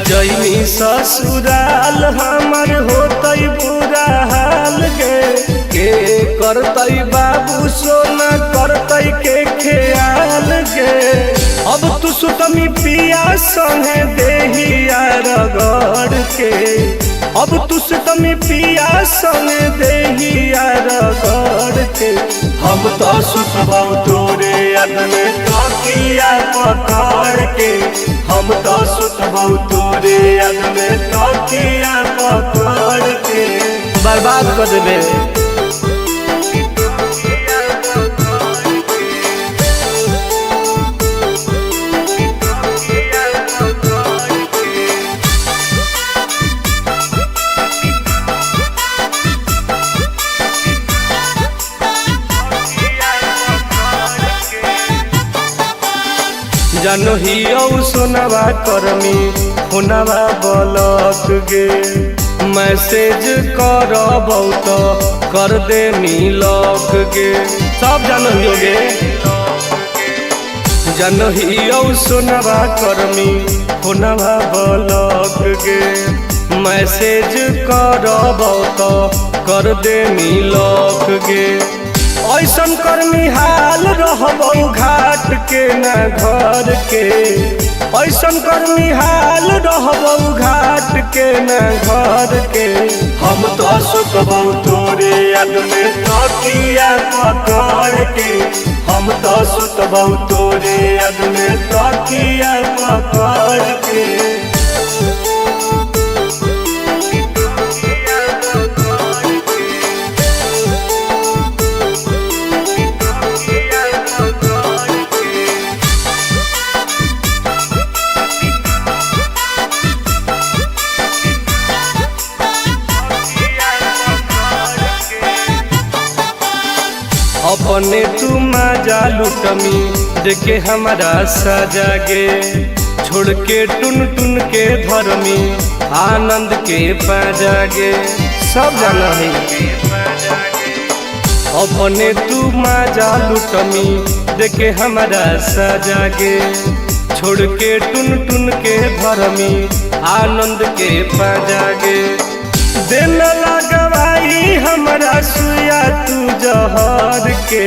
जैनी ससुराल हमर होतई बुरा हाल गे, के करतई बाबू सोना करतई के ख्याल गे। अब तू सुतमी पिया संगे देहिया रगड़ के, अब तू सुतमी पिया संगे देहिया रगड़ के। हम तो सुतबौ तोरे याद में तकिया पकड़ के, हम तो सुतबौ तोरे याद में तकिया पकड़ के। बर्बाद कर देबे। जानो ही औ सोनावा करमी होनावा बलक गे, मैसेज करबौ तो कर दे मिलक गे। सब जानो ही गे। जानो ही औ सोनावा करमी होनावा बलक गे, मैसेज करबौ तो कर दे मिलक गे। ऐसन करमी हाल रहबौ घाट के ना घर के, ऐसन करमी हाल रहबौ घाट के ना घर के। हम तो सुतबौ तोरे याद में तकिया पकड़ के, हम तो सुतबौ तोरे याद में तकिया पकड़ के। अपने तू मजा लुटमी देखे हमारा सजा गे, छोड़ के टुन टुन के धर्मी आनंद के पाजा गे। सब जाना है। अपने तू मजा लुटमी देखे हमारा सजा गे, छोड़ के टुन टुन के धर्मी आनंद के पाजा गे। दिन लगवाई हमरा सुया तू जहर के,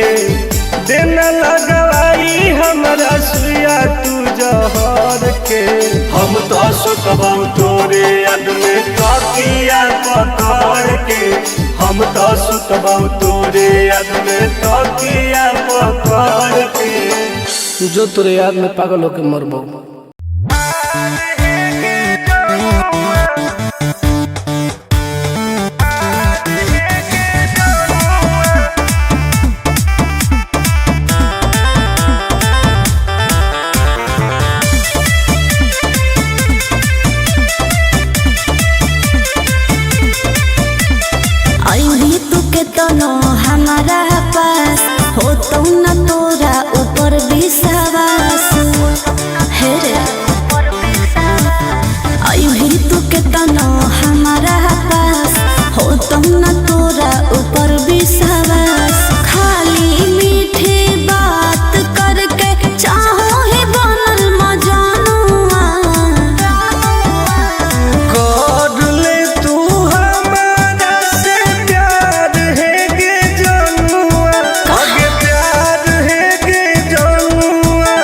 दिन लगवाई हमरा सुया तू जहर के। हम तो सुतबौ तोरे याद में तकिया पकड़ के, हम तो सुतबौ तोरे याद में तकिया पकड़ के। जो तोरे याद में पागल होके मरबो। हमारा पास हो तो न तोरा ऊपर विश्वास हे रे, अभी तू के तनो हमारा पास हो तो न तोरा ऊपर विश्वास। खाली मीठी बात करके चाहो ही बनल मजनुआ, कर ले तू हमारा से प्यार है गे जनुआ, आगे प्यार है गे जनुआ,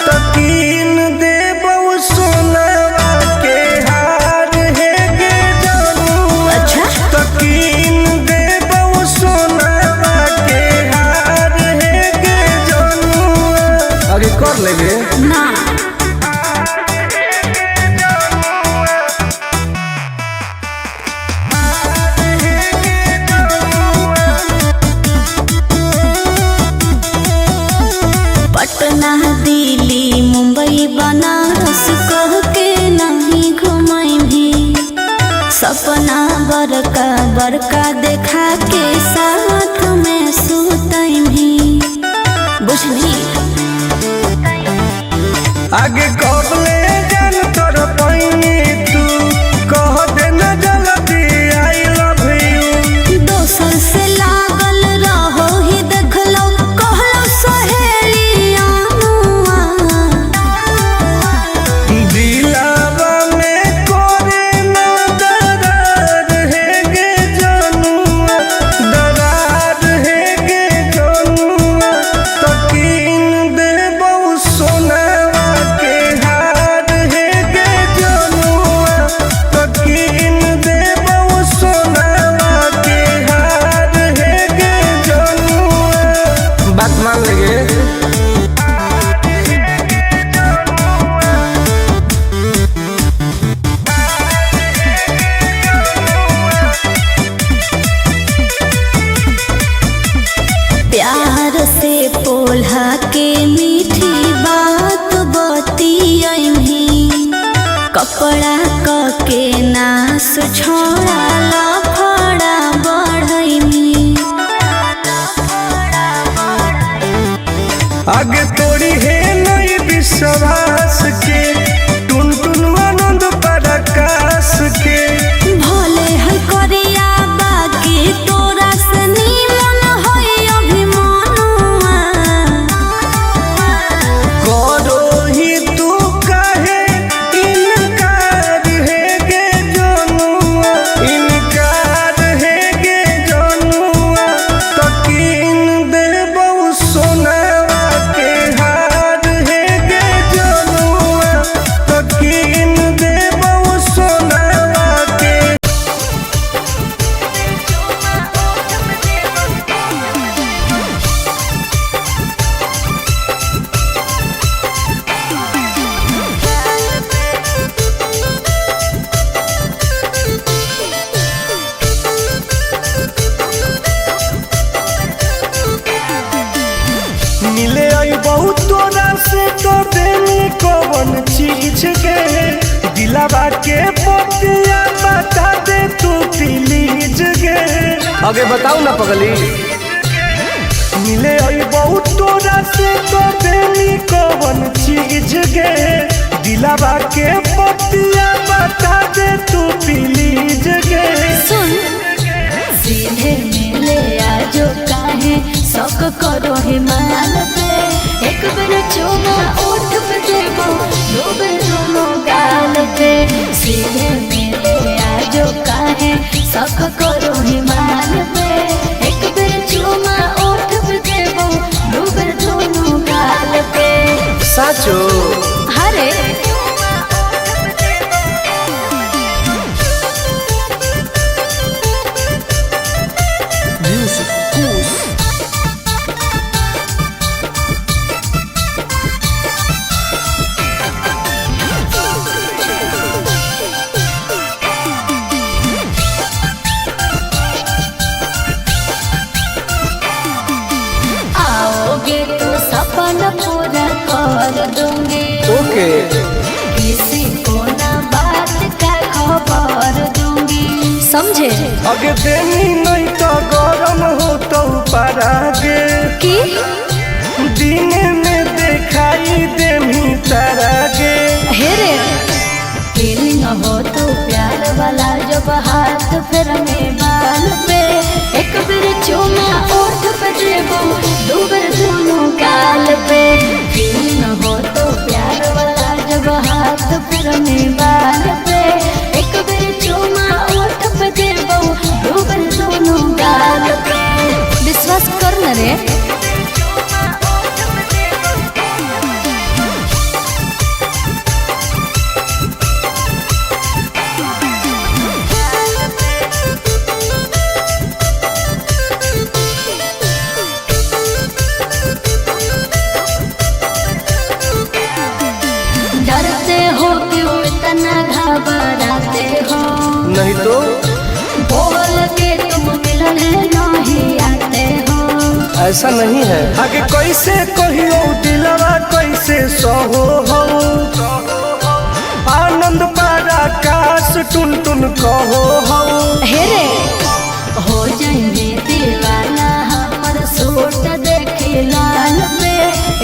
तकीन देबौ सोनावा के हार है गे जनुआ। अच्छा तकीन देबौ सोनावा के हार है गे जनुआ। आगे कर लेबे ना। पटना दिल्ली मुंबई बनारस कह के नहीं घुमाई भी, सपना बड़का बड़का देखा के साथ में सुतई भी, बुझली। आगे कबले जान तोर पैनी तू कह देना जल्दी I love you. दोसर से लागल रहो ही देखलो कहलो सहेलिया। दिलावा में पोल्हा के मीठी बात बतियही, कपड़ा क के नास छोड़ा लफड़ा बढ़ैनी। आगे तोड़ी है नहीं विश्वास के, टुन टुन आनंद पराकाश के। भोले है करिया बाकी तोरा से नीमन है अभिमानुआ। करो ही तू काहे इनकार है गे जनुआ, इनकार है गे जनुआ, तो कीन देबौ सोनावा के हार है गे जनुआ, तो कीन देबौ सोनावा के। मिले आई बहुत तोरा से तो देनी कवन चीज के, दिलावा के पतिया बता दे तू प्लीज गे। आगे बताओ ना पगली। मिले आई बहुत तोरा से तो देनी कवन चीज गे, दिलावा के पतिया बता दे तू प्लीज गे। सुन सीधे मिले आजो काहे शौक करो हिमाल पे, एक बेर चूमा ओठ पे देबो दो बेर दोनों गाल पे। सीधे मिले आजो काहे शौक करो हिमाल पे, एक बेर चूमा ओठ पे देबो दो बेर दोनों गाल पे। साचो हरे आओगे तो सपना पूरा कर दूंगी, ओके किसी को ना बात का खबर दूंगी। समझे अगे देनी नहीं तो गरम हो तो परागे कि दिन में दिखाई देमी तारा गे। हे रे फीलिंग हो तो प्यार वाला जब हाथ फिरने बाल पे, एक बेर चूमा ओठ पे देबो दो बेर दोनों गाल पे। फीलिंग हो तो प्यार वाला जब हाथ फिरने बाल पे, एक बेर चूमा ओठ पे देबो दो बेर दोनों गाल पे। विश्वास कर न रे। डरते हो क्यों इतना घबराते हो, नहीं तो बोल के तुम मिलने नहीं आते हो। ऐसा नहीं है। आगे कैसे कहियो दिलवा कैसे सहो हो, आनंद पराकाश टुन टुन कहो हो। हे रे हो जाएंगे दीवाना हमर सूट देखे लाल पे,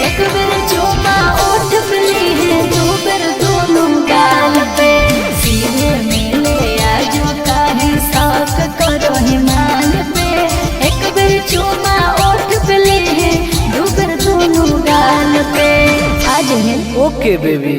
एक बेर चूमा ओठ पे ली है दो बेर दोनों गाल पे। सीधे मिले आजो काहे शौक करो हिमाल पे, एक बेर चूमा ओठ पे ली है दो बेर दोनों गाल पे। आज है ओके बेबी।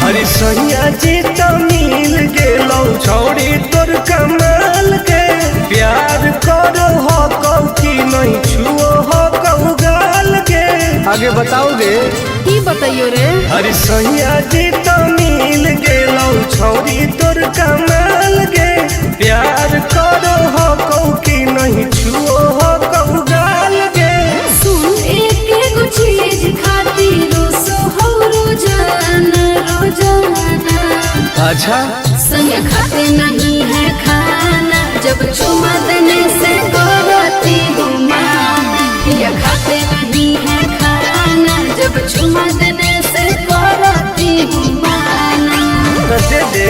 अरे सैया जी तो मिल गेलौ छौड़ी तोर कमाल के, प्यार करो हो कौ की नहीं छुओ हो कौ गाल के। आगे बताओगे की बताइयो रे। अरे सैया जी तो मिल गेलौ छौड़ी तोर कमाल गे। प्यार करो हो कौ की नहीं छुओ हो कौ गाल गे। सुन एक एगो चीज खातिर रोसो हो रोजाना रोजाना। अच्छा। संग खाते नहीं है खाना जब चुमा देने से करती हूँ माना। ये खाते नहीं है खाना जब चुमा देने से करती हूँ माना। तो दे दे।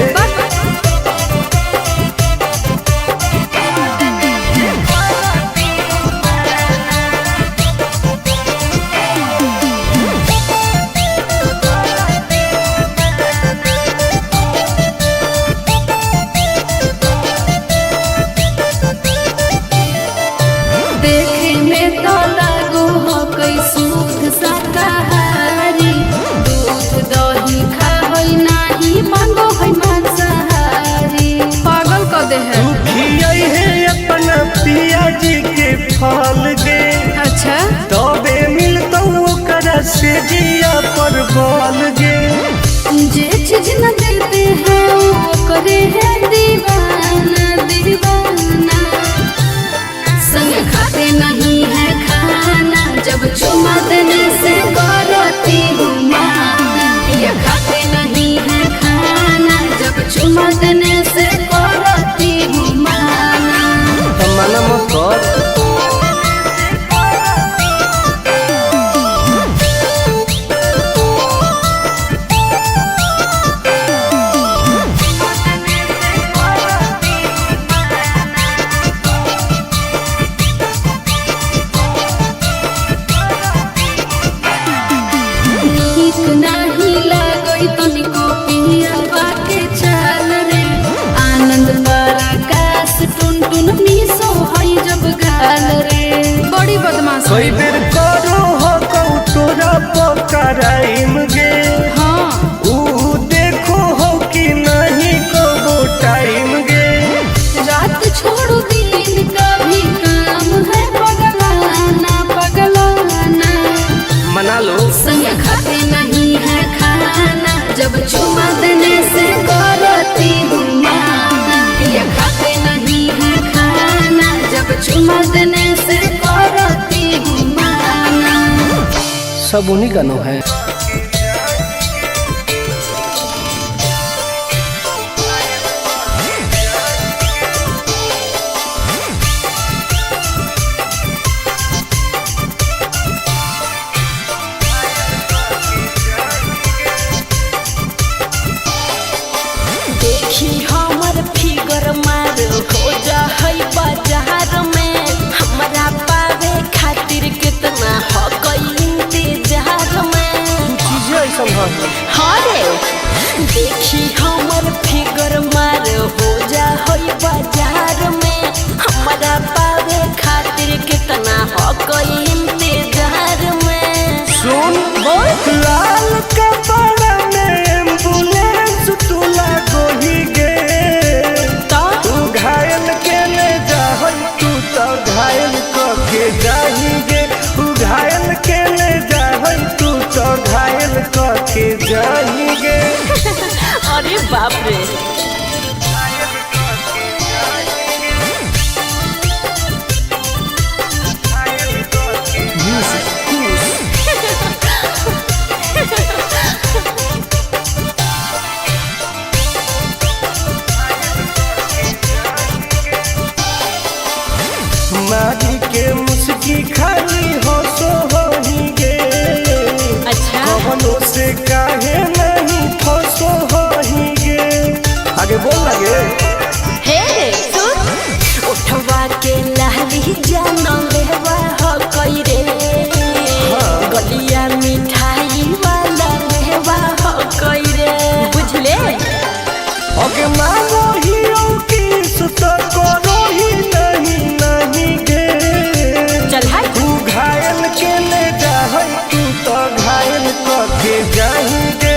देखे में तो लागो हो कई शुद्ध शाकाहारी। दूध दही खा होई नाही मांगो होई मांसाहारी। पागल कर दे है। तू खियाई है अपना पिया जी के फल गे। अच्छा। तबे मिलतौ ओकरा से जिया पर बल गे। जे चीज न देते हैं वो करे है दीवाना दीवाना। संग खाते नहीं है खाना जब चुमा देने से करती हूँ माना। ये खाते नहीं है खाना जब चुमा देने से करती हूँ माना। तो मना मत कर। नीक नाही लागई तनिको पियवा के चाल रे। आनंद पराकाश टुन टुन मिसो हई जब गाल रे। बड़ी बदमाश है। कई बेर करो हो कौ तोरा पकड़ाइम गे। हाँ। ऊ देखो हो कि नहीं कबो टाइम गे। रात छोड़ो दिन कभी काम है पगलाना पगलाना। मना लो। संग खाते नहीं है खाना जब चुमा देने से करती हूँ माना। ये खाते नहीं है खाना जब चुमा देने से करती हूँ माना। सब उन्हीं का नो है। देखी हमर फिगर मार हो जा है बाजार में। हमरा पावे खातिर कितना हो इंतजार में। चीजें ऐसा है। हाँ रे। देखी हमर फिगर मार हो जा है बाजार में। हमरा पावे खातिर कितना हो इंतजार में। सुन लाल कपड़ा में एम्बुलेंस तू लागोही गे। तो तू घायल के ले जाहई तू तो घायल क के जाही गे। तू घायल के ले जाहई तू तो घायल क के जाही गे। अरे बाप रे। मारी के मुस्की खाली हो सो होही गे। अच्छा। कवनो से काहे नहीं फसो होही गे। आगे बोल लगे। हे सुन उठवा के लाली जानो लेवा हो कई रे। गलिया मिठाई वाला लेवा हो कई रे। बुझले। ओके मानो ही की सुत करो ही नहीं नहीं गे। चल हट। तू घायल के ले जाहई तू तो घायल क के जाही गे।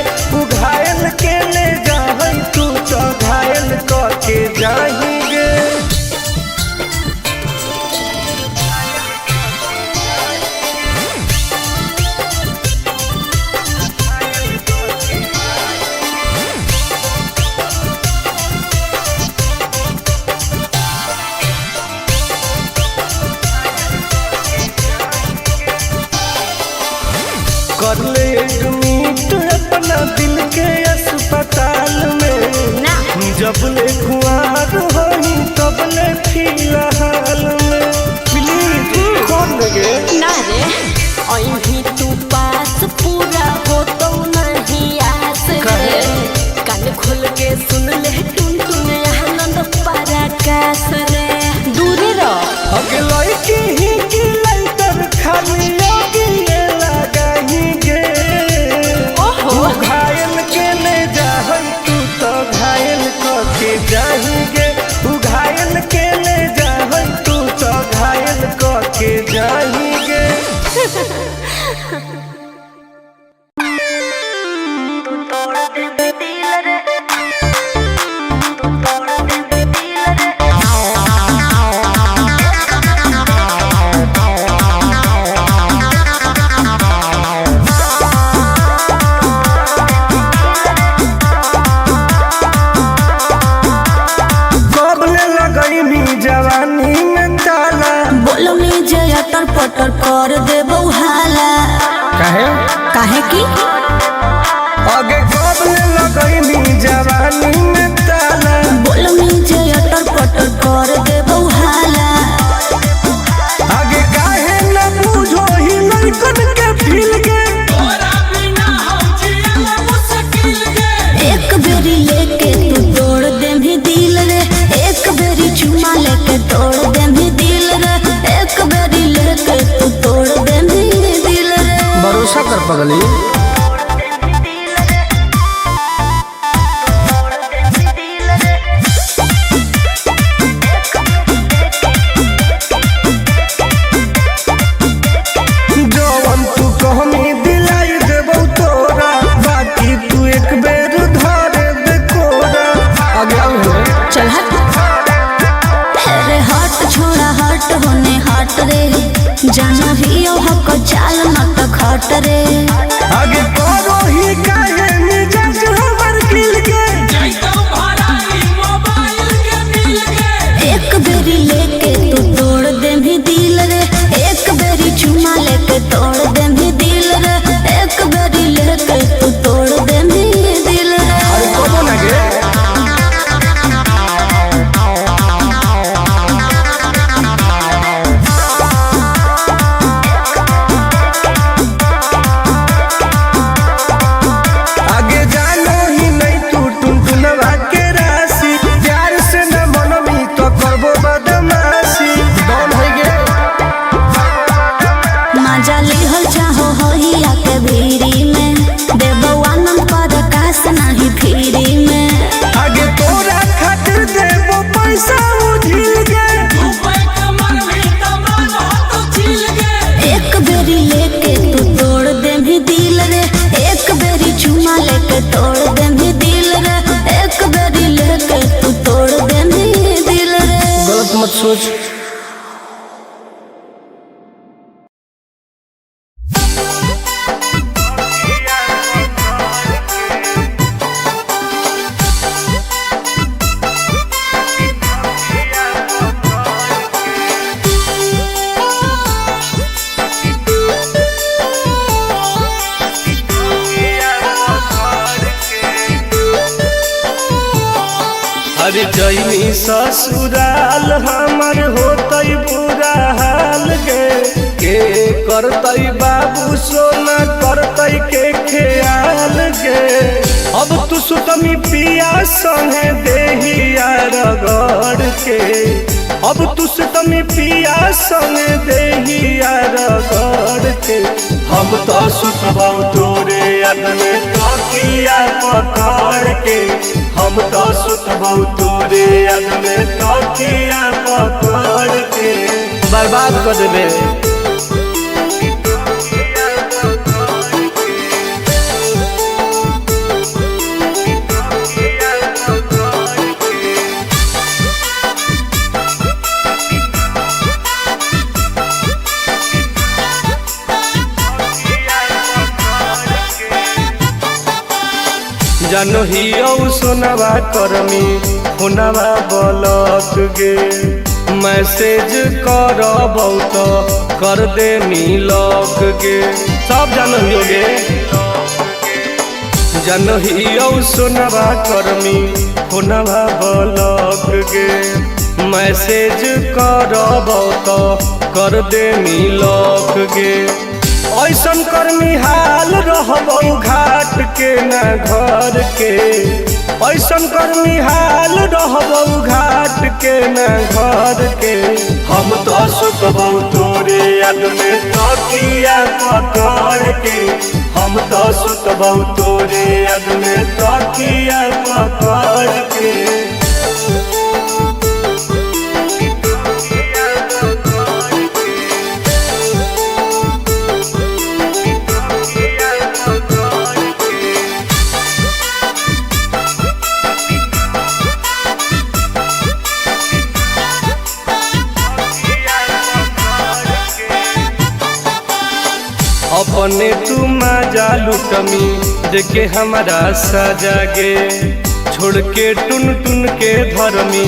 कब ले लगैनी जवानी में ताला। बोलनी जे अटर पटर कर दे हाला। आगे काहे न बूझो ही लइकन के फील के। एक बेरी लेके तू तोड़ दे भी दिल रे, एक बेरी चुमा लेके तोड़ दे भी दिल रे, एक बेरी लेके तू तोड़ दे भी दिल रे। भरोसा कर पगली। जवन तू कहमी दिलाई देबौ तोरा, बाकी तू एक बेर धर दे कोरा। आगे आओ रे। चल हट अरे हट, छोड़ा हट होने हट रे, जाना ही ओ हक चाल मत खट रे। आगे करो ही काहे मिजाज हमर खिल के। एक बेरी लेके तू तोड़ दे भी दिल रे, एक बेरी चुमा लेके तोड़ दे भी दिल रे, एक बेरी लेके तू तोड़ दे भी दिल रे। अरे कबो ना गे। आगे जानो ही नहीं तू टुनटुनवा के राशि, प्यार से न मनमी तो करबो बदमाशी। डॉन है गे। मजा लिहल चाहो होहिया के भीरी में, देबो आनंद पर कास नहीं फिरी में। आगे तोरा खातिर देबो पैसा उझिल के। एक बेरी लेके तू तोड़ दे भी दिल रे, एक बेरी चुमा लेके तोड़ दे भी दिल रे, एक बेरी लेके तू तोड़ दे भी दिल रे। गलत मत सोच। अरे जैनी ससुराल हमर होतई बुरा हाल गे, के करतई बाबू सोना करतई के ख्याल गे। अब तू सुतमी पिया संगे देहिया रगड़ के, अब तू सुतमी पिया संगे देहिया रगड़ के। हम तो सुतबौ तोरे याद में तकिया पकड़ के, हम तो सुतबौ तोरे याद में तकिया पकड़ के। बर्बाद कर देबे। जानो ही औ सोनवा करमी होनवा बलक गे, मैसेज करबौ तो कर दे मिलक गे। सब जानो ही गे। जानो ही औ सोनवा करमी होनवा बलक गे, मैसेज करबौ तो कर दे मिलक गे। ऐसन कर्मी हाल रहबौ घाट के ना घर के, ऐसन कर्मी हाल रहबौ घाट के ना घर के। हम तो सुतबौ तोरे याद में तकिया पकड़ के, हम तो सुतबौ तोरे याद में तकिया पकड़ के। अपने तू मजा लुटमी देखे हमारा सजा गे, छोड़ के टुन टुन के धर्मी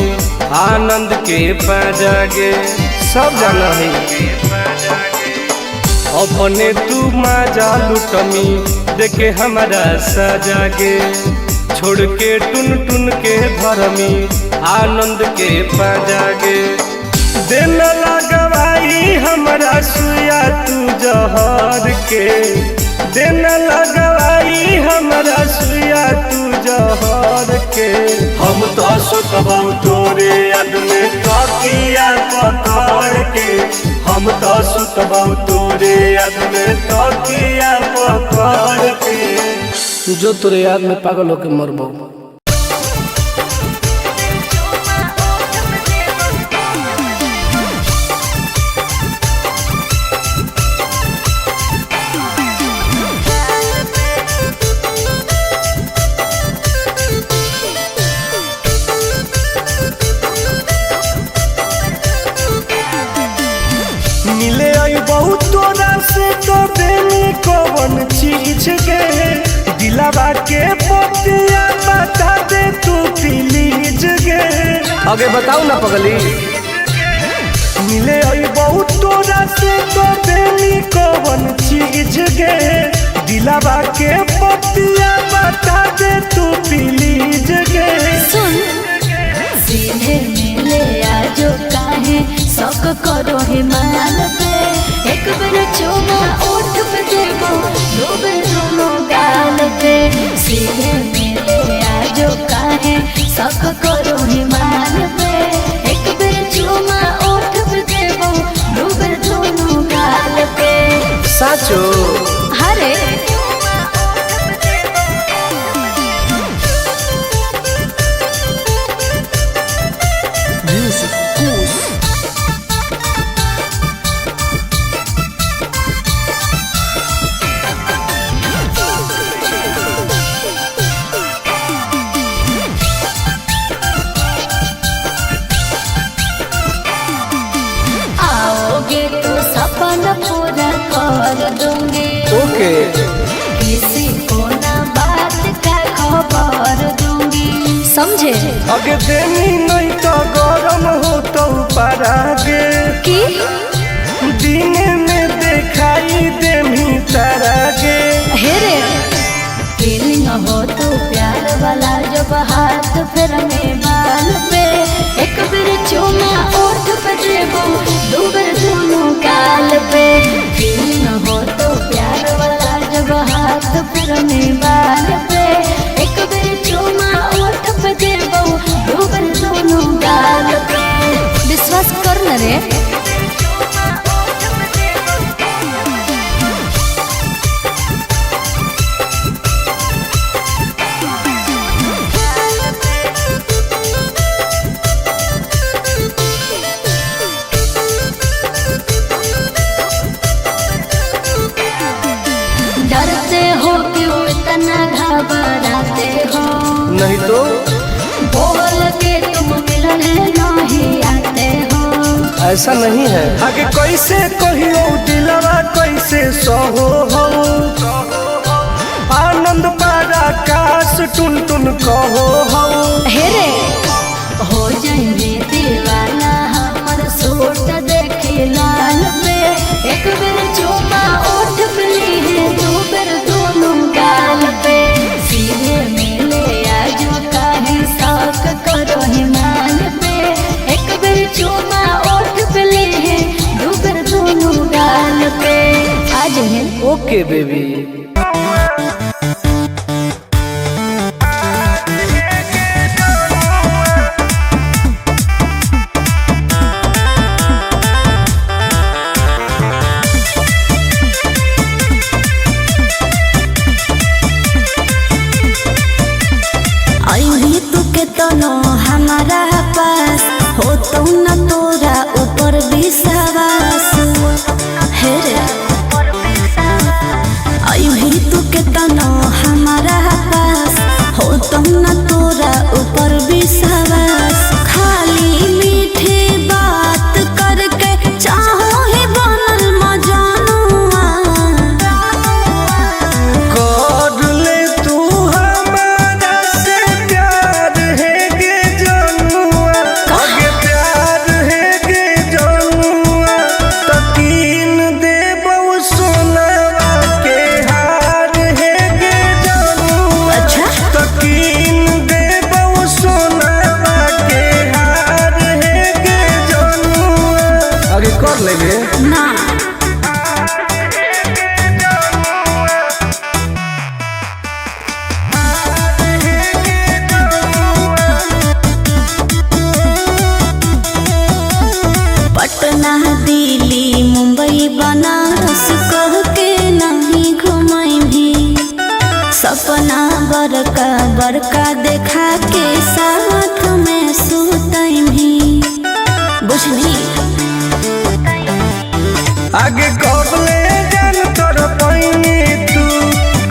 आनंद के पाजा गे। सब जाना है। अपने तू मजा लुटमी देखे हमारा सजा गे। छोड़ के टुन टुन के धर्मी आनंद के पजागे। दिन लगवाई हमारा सुया तू जहर के। दिन लगवाई हमारा सुया तू जहर के। हम तो सुतबौ तोरे याद में तकिया पकड़ के। हम तो सुतबौ तोरे याद में तकिया पकड़ के। जो तोरे याद में पागल होके मरबो। मिले आई बहुत तोरा से तो देनी कवन चीज के। दिलावा के पतिया बता दे तू प्लीज गे। आगे बताऊ ना पगली। मिले आई बहुत तोरा से तो देनी कवन चीज गे। दिलावा के पतिया बता दे तू प्लीज गे। सुन सीधे मिले आजो काहे शौक करो हिमाल पे। एक बेर चूमा ओठ पे देबो दो बेर दोनों गाल पे। सीधे मिले आजो काहे शौक करो हिमाल पे। एक बेर चूमा ओठ पे देबो दो बेर दोनों गाल पे। साचो हरे आओगे तो सपना पूरा कर दूंगी। ओके किसी को ना बात का खबर दूंगी। समझे अगे देनी नहीं तो गरम हो तो परागे। कि दिन में दिखाई देमी तारागे। हे रे फीलिंग हो तो प्यार वाला जब हाथ फिर में बाल पे। एक बेर चूमा ओठ पे देबो दो बेर दोनों गाल पे। फीलिंग हो तो प्यार वाला जब हाथ फिर में बाल पे। एक बेर चूमा ओठ पे देबो दो बेर दोनों गाल पे। विश्वास कर न रे। डरते हो क्यों इतना घबराते हो? नहीं तो बोल के तुम मिलने नहीं आते हो। ऐसा नहीं है। आगे कैसे कहियो दिलवा कैसे सहो हो। आनंद पारा काश टुन टुन कहो हो। हे रे हो जाएंगे दीवाना हमर सूट देखे लाल पे। एक बेर चूमा ओठ पे ली है दो बेर दोनों गाल पे। सीधे मिले आजो काहे शौक करो हिमाल पे। एक बेर चूमा ओठ पे ली है दो बेर दोनों गाल पे। आज है ओके बेबी। अभी तू के तनो हमारा पास हो तो न तोरा ऊपर विश्वास। हे रे अभी तू के तनो हमारा पास हो तो न तोरा ऊपर विश्वास। खाली मीठी बात करके चाहो ही बनल मजनुआ। कर ले तू हमारा से प्यार है गे जनुआ। आगे प्यार है गे जनुआ। तकीन देबौ सोनवा के हार है सपना बड़का बड़का देखा के साथ में सुतैनी, बुझनी। आगे कबले जान तोर पैनी तू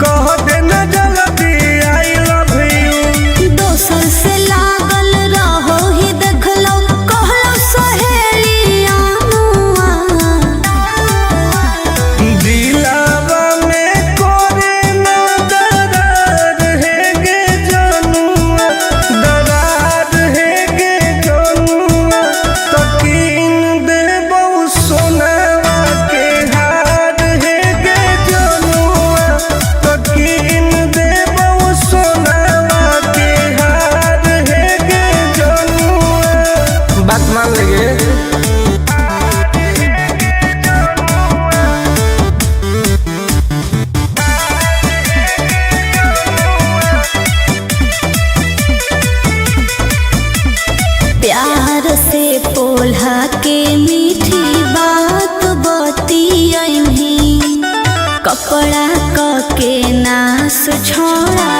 कह दे न जल्दी I love you. दोसर से लागल रहो ही देखलो कहलो सहेलिया मुआ। दिलावा में कोरे न दरार है गे जनुआ, दरार है गे जनुआ, तकीन देबौ सोनावा के हार है गे जनुआ, तकीन देबौ सोनावा के हार है गे जनुआ। बात मान लेंगे। प्यार से पोल्हा के मीठी बात बतियही, कपड़ा क के नास छोड़ा।